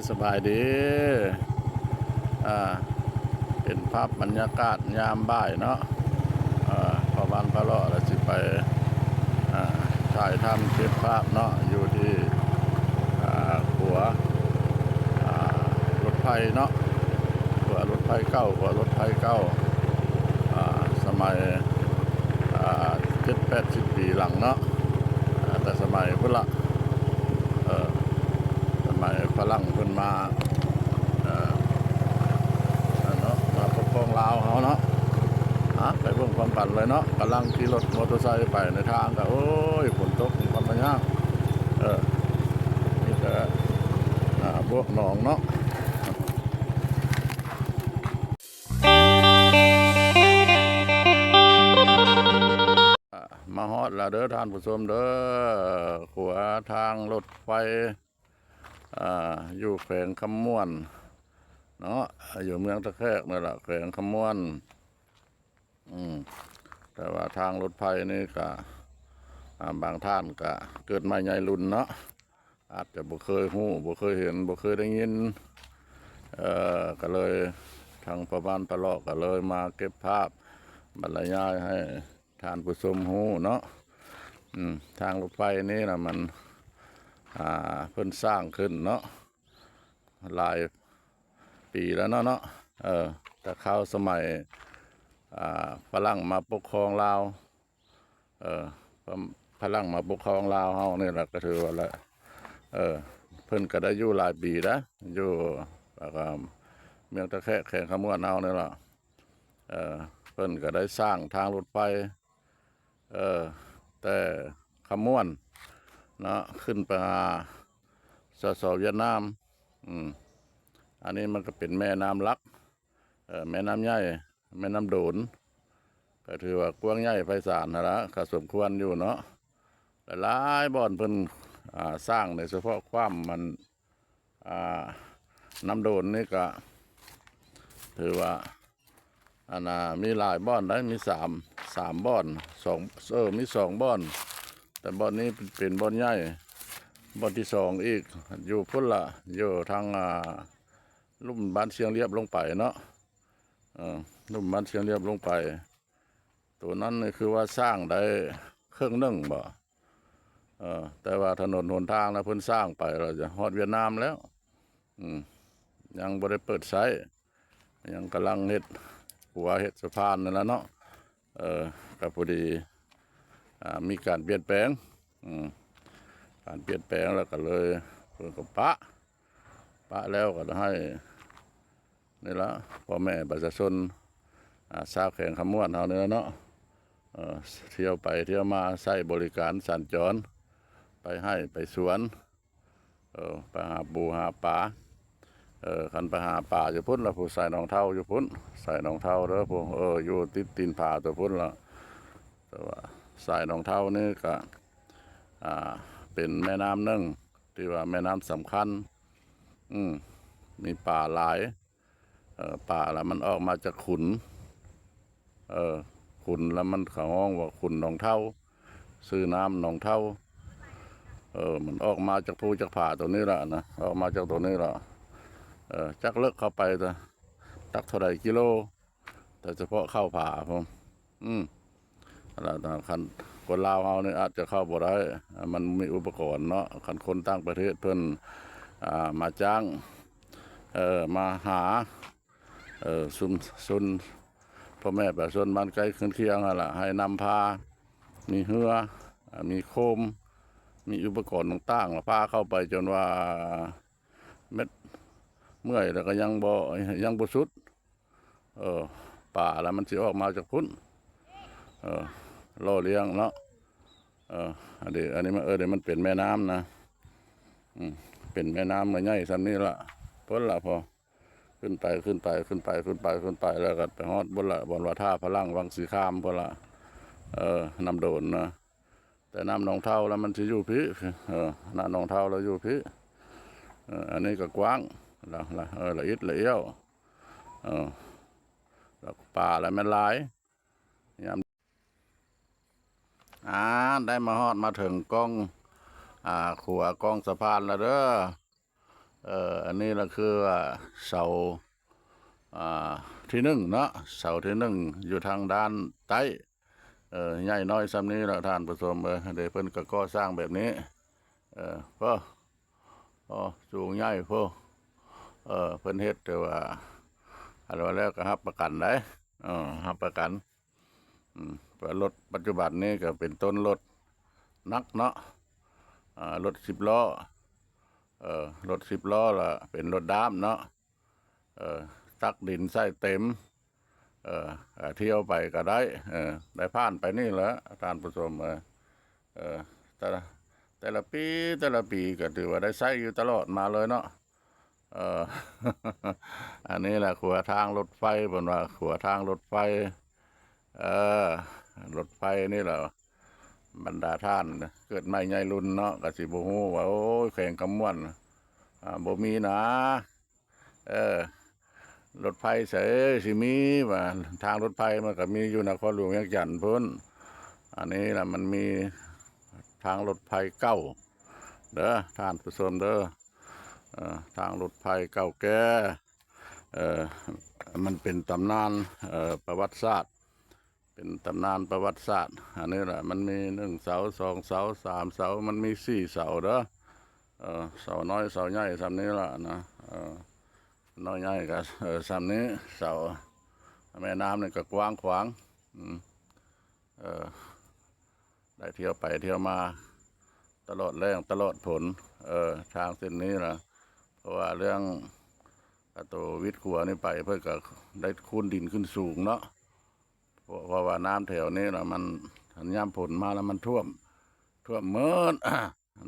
ສະບາຍດີ ອ່າ ເປັນພາບບັນຍາກາດຍາມບ່າຍເນາະ ເອີ ພໍ່ບ້ານພາເລາະລະຊິໄປ ອ່າ ຖ່າຍທຳເກັບພາບເນາະ ຢູ່ທີ່ ອ່າ ຂົວ ອ່າ ລົດໄຟເນາະ ຂົວລົດໄຟເກົ່າ ຂົວລົດໄຟເກົ່າ ອ່າ ສະໄໝ ອ່າ ເຈັດແປດສິບປີຫຼັງເນາະ ອ່າ ແຕ່ສະໄໝພຸ້ນລະ ເອີ ສະໄໝຝຣັ່ງເພິ່ນມາ ເອີ ນັ້ນເນາະ ມາປົກຄອງລາວເຮົາເນາະ ອາ ໄປເບິ່ງພ້ອມກັນເລີຍເນາະ ກຳລັງຂີ່ລົດມໍເຕີໄຊໄປໃນທາງກະ ໂອ້ຍ ຝົນຕົກຄຳມະຍາ ເອີ ມີແຕ່ ອ່າ ບວກໜອງເນາະ. ມາຮອດແລ້ວເດີທ່ານຜູ້ຊົມເດີ ຂົວທາງລົດໄຟ ອ່າ ຢູ່ແຂວງຄຳມ່ວນເນາະ ຢູ່ເມືອງທ່າແຂກນີ້ລະ ແຂວງຄຳມ່ວນ ອືມ ແຕ່ວ່າທາງລົດໄຟນີ້ກະ ອ່າ ບາງທ່ານກະເກີດໃໝ່ໃຫຍ່ລຸນເນາະ ອາດຈະບໍ່ເຄີຍຮູ້ ບໍ່ເຄີຍເຫັນ ບໍ່ເຄີຍໄດ້ຍິນ ເອີ ກະເລີຍ ທາງພໍ່ບ້ານພາເລາະກະເລີຍມາເກັບພາບບັນລະຍາຍໃຫ້ທ່ານຜູ້ຊົມຮູ້ເນາະ ອືມ ທາງລົດໄຟນີ້ນະມັນ ອ່າ ເພິ່ນສ້າງຂຶ້ນເນາະ ຫຼາຍປີແລ້ວເນາະ ເນາະ ເອີ ແຕ່ຄາວສະໄໝ ອ່າ ຝຣັ່ງມາປົກຄອງລາວ ເອີ ຝ- ຝຣັ່ງມາປົກຄອງລາວເຮົານີ້ລະ ກະຖືວ່າລະ ເອີ ເພິ່ນກະໄດ້ຢູ່ຫຼາຍປີລະ ຢູ່ ແລ້ວກະເມືອງທ່າແຂກ ແຂວງຄຳມ່ວນເຮົານີ້ລະ ເອີ ເພິ່ນກະໄດ້ສ້າງທາງລົດໄຟ ເອີ ແຕ່ຄຳມ່ວນເນາະ ຂຶ້ນໄປຫາ ສສ ຫວຽດນາມ ອືມ ອັນນີ້ມັນກະເປັນແມ່ນ້ຳຫຼັກ ເອີ ແມ່ນ້ຳໃຫຍ່ ແມ່ນ້ຳໂດນ ກະຖືວ່າກວ້າງໃຫຍ່ໄພສານຫັ້ນລະ ກະສົມຄວນຢູ່ເນາະ ຫຼາຍໆບ່ອນເພິ່ນ ອ່າ ສ້າງໃນສະເພາະຄວາມມັນ ອ່າ ນ້ຳໂດນນີ້ກະຖືວ່າ ອັນນ່າ ມີຫຼາຍບ່ອນໃດ໋ ມີສາມ ສາມບ່ອນ ສອງ ເອີ ມີສອງບ່ອນ ແຕ່ບ່ອນນີ້ເປັນບ່ອນໃຫຍ່ ບ່ອນທີສອງອີກ ຢູ່ພຸ້ນລະ ຢູ່ທາງ ອ່າ ລຸ່ມບ້ານຊຽງລຽບລົງໄປເນາະ ເອີ ລຸ່ມບ້ານຊຽງລຽບລົງໄປ ໂຕນັ້ນນີ້ຄືວ່າສ້າງໄດ້ເຄິ່ງໜຶ່ງບໍ ເອີ ແຕ່ວ່າຖະໜົນຫົນທາງນະ ເພິ່ນສ້າງໄປແລ້ວ ຈະຮອດຫວຽດນາມແລ້ວ ອືມ ຍັງບໍ່ໄດ້ເປີດໃຊ້ ຍັງກຳລັງເຮັດຂົວເຮັດສະພານນັ້ນລະເນາະ ເອີ ກະພໍດີ ອ່າ ມີການປ່ຽນແປງ ອືມ ການປ່ຽນແປງແລ້ວກະເລີຍ ເພິ່ນກະປະ ປະແລ້ວກະໃຫ້ ນີ້ລະ ພໍ່ແມ່ປະຊາຊົນ ອ່າ ຊາວແຂວງຄຳມ່ວນເຮົານີ້ລະເນາະ ເອີ ທ່ຽວໄປທ່ຽວມາ ໃຊ້ບໍລິການສັນຈອນ ໄປໄຮ່ໄປສວນ ເອີ ໄປຫາປູຫາປາ ເອີ ຄັນໄປຫາປາຢູ່ພຸ້ນລະ ຜູ້ສາຍໜອງເທົາຢູ່ພຸ້ນ ສາຍໜອງເທົາເດີ ຜູ້ ເອີ ຢູ່ຕິດຕີນຜາຕົວພຸ້ນລະ ແຕ່ວ່າສາຍໜອງເທົານີ້ກະ ອ່າ ເປັນແມ່ນ້ຳໜຶ່ງ ທີ່ວ່າແມ່ນ້ຳສຳຄັນ ອືມ ມີປາຫຼາຍ ເອີ ປາລະມັນອອກມາຈາກຂຸນ ເອີ ຂຸນລະມັນ ເຂົາຮ້ອງວ່າຂຸນໜອງເທົາ ຊື່ນ້ຳໜອງເທົາ ເອີ ມັນອອກມາຈາກພູຈາກຜາໂຕນີ້ລະນະ ອອກມາຈາກໂຕນີ້ລະ ເອີ ຈັກເລິກເຂົ້າໄປ ຈັກເທົ່າໃດກິໂລ ແຕ່ສະເພາະເຂົ້າຜາພຸ້ນ ອືມ ລະຄັນຄົນລາວເຮົານີ້ອາດຈະເຂົ້າບໍ່ໄດ້ ມັນມີອຸປະກອນເນາະ ຄັນຄົນຕ່າງປະເທດເພິ່ນ ອ່າ ມາຈ້າງ ເອີ ມາຫາ ເອີ ຊຸມຊົນ ພໍ່ແມ່ປະຊາຊົນບ້ານໃກ້ເຄືອນຄຽງຫັ້ນລະ ໃຫ້ນຳພາ ມີເຮືອ ມີໂຄມ ມີອຸປະກອນຕ່າງໆ ລະພາເຂົ້າໄປຈົນວ່າ ເມັດເມື່ອຍແລ້ວກະຍັງບໍ່ ຍັງບໍ່ສຸດ ເອີ ປາລະມັນຊິອອກມາຈາກພຸ້ນ ເອີ ຫຼໍ່ລ້ຽງເນາະ ເອີ ອັນນີ້ ອັນນີ້ມັນ ເອີ ມັນເປັນແມ່ນ້ຳນະ ອືມ ເປັນແມ່ນ້ຳ ມັນໃຫຍ່ຊ່ຳນີ້ລະ ພຸ້ນລະ ພໍຂຶ້ນໄປ ຂຶ້ນໄປ ຂຶ້ນໄປ ຂຶ້ນໄປ ຂຶ້ນໄປ ແລ້ວກະໄປຮອດພຸ້ນລະ ບ່ອນວ່າທ່າຝຣັ່ງວັງສີຄາມພຸ້ນລະ ເອີ ນ້ຳໂດນນະ ແຕ່ນ້ຳໜອງເທົາລະມັນຊິຢູ່ພີ້ ເອີ ນ້ຳໜອງເທົາລະຢູ່ພີ້ ເອີ ອັນນີ້ກະກວ້າງ ລະ ລະ ເອີ ລະອິດລະອ້ຽວ ເອີ ລະປາລະແມ່ນຫຼາຍ ຍາມ ອ່າ ໄດ້ມາຮອດມາເຖິງກ້ອງ ອ່າ ຂົວກ້ອງສະພານລະເດີ ເອີ ອັນນີ້ລະຄືວ່າເສົາ ອ່າ ທີໜຶ່ງເນາະ, ເສົາທີໜຶ່ງຢູ່ທາງດ້ານໃຕ້. ເອີ ໃຫຍ່ນ້ອຍສ່ຳນີ້ລະທ່ານຜູ້ຊົມເອີຍ. ເດ້ ເພິ່ນກໍກໍ່ສ້າງແບບນີ້. ເອີ ໂອ້ ໂອ້ ສູງໃຫຍ່ໂພດ. ເອີ ເພິ່ນເຮັດແຕ່ວ່າ ອັນວ່າແລ້ວກໍຮັບປະກັນໄດ໋. ເອີ ຮັບປະກັນ. ອືມ ວ່າລົດປັດຈຸບັນນີ້ກໍເປັນຕົ້ນລົດໜັກເນາະ, ອ່າ ລົດສິບລໍ້, ເອີ ລົດສິບລໍ້ລະເປັນລົດດ້າມເນາະ, ເອີ ຕັກດິນໃສ່ເຕັມ, ເອີ ທ່ຽວໄປກໍໄດ້, ເອີ ໄດ້ຜ່ານໄປນີ້ແຫຼະທ່ານຜູ້ຊົມ. ເອີ ເອີ ແຕ່ລະ ແຕ່ລະປີ ແຕ່ລະປີກໍຖືວ່າໄດ້ໃຊ້ຢູ່ຕະຫຼອດມາເລີຍເນາະ. ເອີ ອັນນີ້ແຫຼະຂົວທາງລົດໄຟ, ເພິ່ນວ່າຂົວທາງລົດໄຟ. ເອີ ລົດໄຟນີ້ແຫຼະ ບັນດາທ່ານເກີດໃໝ່ໃຫຍ່ລຸນເນາະ ກໍຊິບໍ່ຮູ້ວ່າ ໂອ້ຍ ແຂວງຄຳມ່ວນ ອ່າ ບໍ່ມີນາ. ເອີ ລົດໄຟໃສຊິມີວ່າ ທາງລົດໄຟມັນກໍມີຢູ່ນະຄອນຫຼວງວຽງຈັນພຸ້ນ. ອັນນີ້ລະ ມັນມີທາງລົດໄຟເກົ່າເດີທ່ານຜູ້ຊົມເດີ. ເອີ ທາງລົດໄຟເກົ່າແກ່ ເອີ ມັນເປັນຕຳນານ ເອີ ປະຫວັດສາດ, ເປັນຕຳນານປະຫວັດສາດ. ອັນນີ້ລະ ມັນມີໜຶ່ງເສົາ ສອງເສົາ ສາມເສົາ, ມັນມີສີ່ເສົາເດີ. ເອີ ເສົານ້ອຍເສົາໃຫຍ່ສ່ຳນີ້ລະນະ, ເອີ ນ້ອຍໃຫຍ່ກໍ ເອີ ສ່ຳນີ້. ເສົາ ແມ່ນ້ຳນີ້ກໍກວ້າງຂວາງ. ອືມ ເອີ ໄດ້ທ່ຽວໄປທ່ຽວມາຕະຫຼອດແລ້ງຕະຫຼອດຝົນ ເອີ ທາງເສັ້ນນີ້ລະ. ເພາະວ່າເລື່ອງ ກະໂຕວິດຂົວນີ້ໄປ ເພິ່ນກໍໄດ້ຄູນດິນຂຶ້ນສູງເນາະ. ເພາະ ເພາະວ່ານ້ຳແຖວນີ້ລະ ມັນ ຍາມຝົນມາລະມັນຖ້ວມ ຖ້ວມໝົດ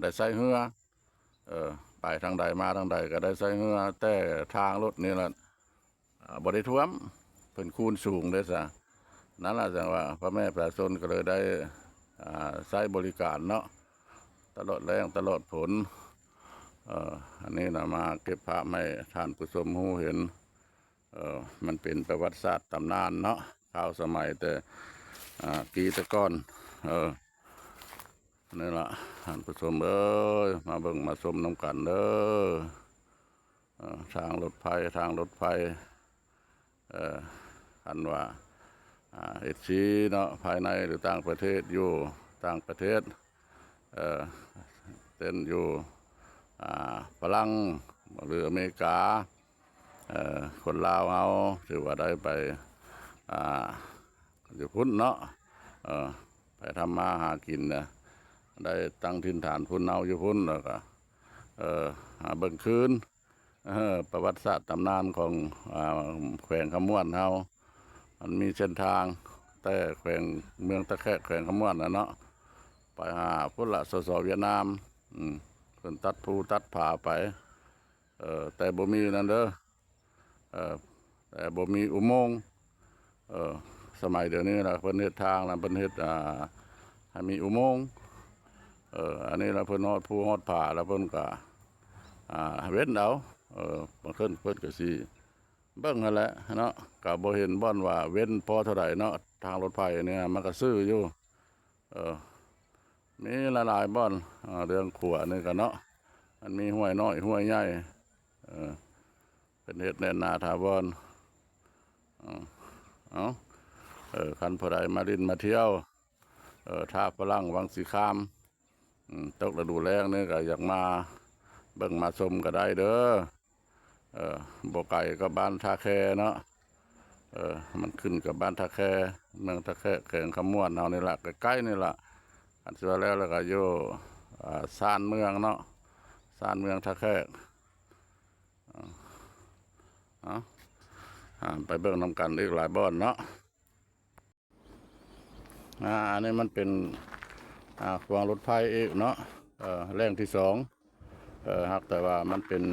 ໄດ້ໃຊ້ເຮືອ ເອີ ໄປທາງໃດມາທາງໃດກໍໄດ້ໃຊ້ເຮືອ, ແຕ່ທາງລົດນີ້ລະ ອ່າ ບໍ່ໄດ້ຖ້ວມ, ເພິ່ນຄູນສູງເດ້ຊະ. ນັ້ນລະ ຈັ່ງວ່າພໍ່ແມ່ປະຊາຊົນກໍເລີຍໄດ້ ອ່າ ໃຊ້ບໍລິການເນາະ ຕະຫຼອດແລ້ງຕະຫຼອດຝົນ. ເອີ ອັນນີ້ນະ ມາເກັບພາບໃຫ້ທ່ານຜູ້ຊົມຮູ້ເຫັນ. ເອີ ມັນເປັນປະຫວັດສາດຕຳນານເນາະ, ຂ່າວສະໄໝແຕ່ ອ່າ ກີ້ແຕ່ກ່ອນ. ເອີ ນີ້ລະ ທ່ານຜູ້ຊົມເອີຍ ມາເບິ່ງມາຊົມນຳກັນເດີ. ເອີ ທາງລົດໄຟ ທາງລົດໄຟ ເອີ ຄັນວ່າ ອ່າ ເອັຟຊີເນາະ ພາຍໃນ ຫຼື ຕ່າງປະເທດ ຢູ່ຕ່າງປະເທດ ເອີ ເຊັ່ນຢູ່ ອ່າ ຝຣັ່ງ ຫຼື ອາເມລິກາ, ເອີ ຄົນລາວເຮົາຖືວ່າໄດ້ໄປ ອ່າ ຢູ່ພຸ້ນເນາະ, ເອີ ໄປທຳມາຫາກິນນະ ໄດ້ຕັ້ງຖິ່ນຖານພຸ້ນເນົາຢູ່ພຸ້ນ ແລ້ວກໍ ເອີ ຫາເບິ່ງຄືນ ເອີ ປະຫວັດສາດຕຳນານຂອງ ອ່າ ແຂວງຄຳມ່ວນເຮົາ. ມັນມີເສັ້ນທາງແຕ່ແຂວງເມືອງທ່າແຂກ ແຂວງຄຳມ່ວນນະເນາະ ໄປຫາພຸ້ນລະ ສສ ຫວຽດນາມ. ອືມ ເພິ່ນຕັດພູຕັດຜາໄປ ເອີ ແຕ່ບໍ່ມີນັ້ນເດີ ເອີ ແຕ່ບໍ່ມີອຸໂມງ. ເອີ ສະໄໝດຽວນີ້ລະ ເພິ່ນເຮັດທາງລະ ເພິ່ນເຮັດ ອ່າ ໃຫ້ມີອຸໂມງ. ເອີ ອັນນີ້ລະ ເພິ່ນຮອດພູຮອດຜາລະ ເພິ່ນກະ ອ່າ ເວັ້ນເອົາ. ເອີ ບາງເທື່ອເພິ່ນກະຊິເບິ່ງຫັ້ນແຫຼະເນາະ, ກະບໍ່ເຫັນບ່ອນວ່າເວັ້ນພໍເທົ່າໃດເນາະ. ທາງລົດໄຟນີ້ມັນກະຊື່ຢູ່ ເອີ ມີຫຼາຍໆບ່ອນ ເລື່ອງຂົວນີ້ກະເນາະ ມັນມີຫ້ວຍນ້ອຍຫ້ວຍໃຫຍ່ ເອີ ເພິ່ນເຮັດແໜ້ນໜາຖາວອນ. ເອີ ເອົາ ເອີ ຄັນຜູ້ໃດມາຫຼິ້ນມາທ່ຽວ ເອີ ທ່າຝຣັ່ງວັງສີຄາມ ອືມ ຕົກລະດູແລ້ງນີ້ກໍຢາກມາເບິ່ງມາຊົມກໍໄດ້ເດີ. ເອີ ບໍ່ໄກກັບບ້ານທ່າແຄເນາະ, ເອີ ມັນຂຶ້ນກັບບ້ານທ່າແຄ ເມືອງທ່າແຄ ແຂວງຄຳມ່ວນເຮົານີ້ລະ ໃກ້ໆນີ້ລະ. ຄັນຊິວ່າແລ້ວ ແລ້ວກໍຢູ່ ອ່າ ຊານເມືອງເນາະ, ຊານເມືອງທ່າແຂກ. ເອົາ ເອົາ ອ່າ ໄປເບິ່ງນຳກັນອີກຫຼາຍບ່ອນເນາະ. ອ່າ ອັນນີ້ມັນເປັນ ອ່າ ຂວາງລົດໄຟອີກເນາະ, ເອີ ແຫຼ່ງທີສອງ. ເອີ ຫາກແຕ່ວ່າມັນເປັນ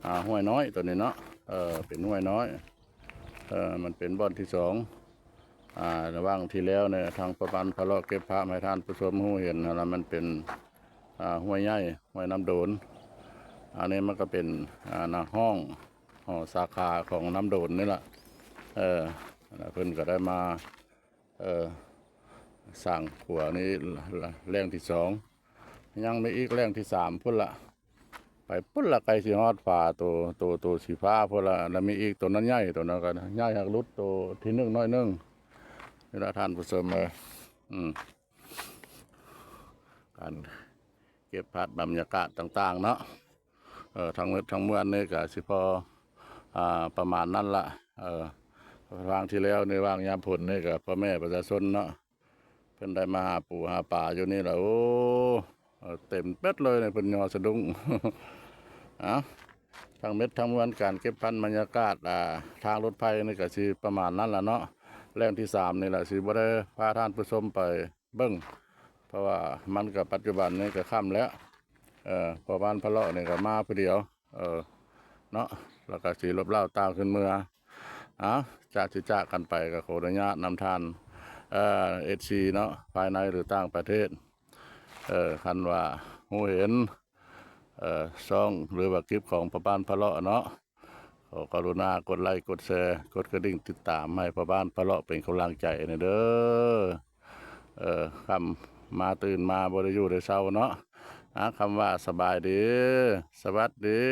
ອ່າ ຫ້ວຍນ້ອຍໂຕນີ້ເນາະ, ເອີ ເປັນຫ້ວຍນ້ອຍ, ເອີ ມັນເປັນບ່ອນທີສອງ. ອ່າ ລະຫວ່າງທີ່ແລ້ວນີ້ ທາງປະພັນພາເລາະເກັບພາບໃຫ້ທ່ານຜູ້ຊົມຮູ້ເຫັນຫັ້ນລະ, ມັນເປັນ ອ່າ ຫ້ວຍໃຫຍ່ ຫ້ວຍນ້ຳໂດນ. ອັນນີ້ມັນກໍເປັນ ອ່າ ນະ ຫ້ອງ ຫໍສາຂາຂອງນ້ຳໂດນນີ້ລະ. ເອີ ແລ້ວເພິ່ນກໍໄດ້ມາ ເອີ ສ້າງຂົວນີ້ແຫຼ່ງທີສອງ, ຍັງມີອີກແຫຼ່ງທີສາມພຸ້ນລະ. ໄປພຸ້ນລະ ໃກ້ຊິຮອດຝາໂຕ ໂຕ ໂຕສີຟ້າພຸ້ນລະ ລະມີອີກໂຕນັ້ນໃຫຍ່ ໂຕນັ້ນກໍໃຫຍ່ຮັກຫຼຸດໂຕທີໜຶ່ງໜ້ອຍໜຶ່ງ. ນີ້ລະທ່ານຜູ້ຊົມເອີຍ ອືມ ການເກັບພາບບັນຍາກາດຕ່າງໆເນາະ ເອີ ທັງໝົດທັງມວນນີ້ກໍຊິພໍ ອ່າ ປະມານນັ້ນລະ ເອີ ຄາງທີ່ແລ້ວໃນຫວ່າງຍາມຝົນນີ້ກໍພໍ່ແມ່ປະຊາຊົນເນາະ ເພິ່ນໄດ້ມາຫາປູຫາປາຢູ່ນີ້ລະ ໂອ້ ເຕັມເປັດເລີຍ ເພິ່ນຍໍສະດຸ້ງ. ເອົ້າ ທັງໝົດທັງມວນການເກັບພັນບັນຍາກາດ ອ່າ ທາງລົດໄຟນີ້ກໍຊິປະມານນັ້ນລະເນາະ ແຫຼ່ງທີສາມນີ້ລະ ຊິບໍ່ໄດ້ພາທ່ານຜູ້ຊົມໄປເບິ່ງ ເພາະວ່າມັນກໍປັດຈຸບັນນີ້ກໍຄ່ຳແລ້ວ ເອີ ພໍ່ບ້ານພະເລາະນີ້ກໍມາຜູ້ດຽວ ເອີ ເນາະ ແລ້ວກໍຊິລົບລາວຕ່າງຂຶ້ນເມືອ. ເອົ້າ ຈາກຊິຈາກກັນໄປ ກໍຂໍອະນຸຍາດນຳທ່ານ ເອີ ເອັຟຊີເນາະ ພາຍໃນ ຫຼື ຕ່າງປະເທດ ເອີ ຄັນວ່າຮູ້ເຫັນ ເອີ ຊ່ອງ ຫຼືວ່າຄລິບຂອງພໍ່ບ້ານພະເລາະເນາະ ຂໍກະລຸນາກົດໄລ ກົດແຊ ກົດກະດິ່ງຕິດຕາມໃຫ້ພໍ່ບ້ານພະເລາະເປັນກຳລັງໃຈແດ່ເດີ. ເອີ ຄ່ຳມາຕື່ນມາບໍ່ໄດ້ຢູ່ໄດ້ເຊົາເນາະ ອາ ຄຳວ່າສະບາຍດີ ສະຫວັດດີ.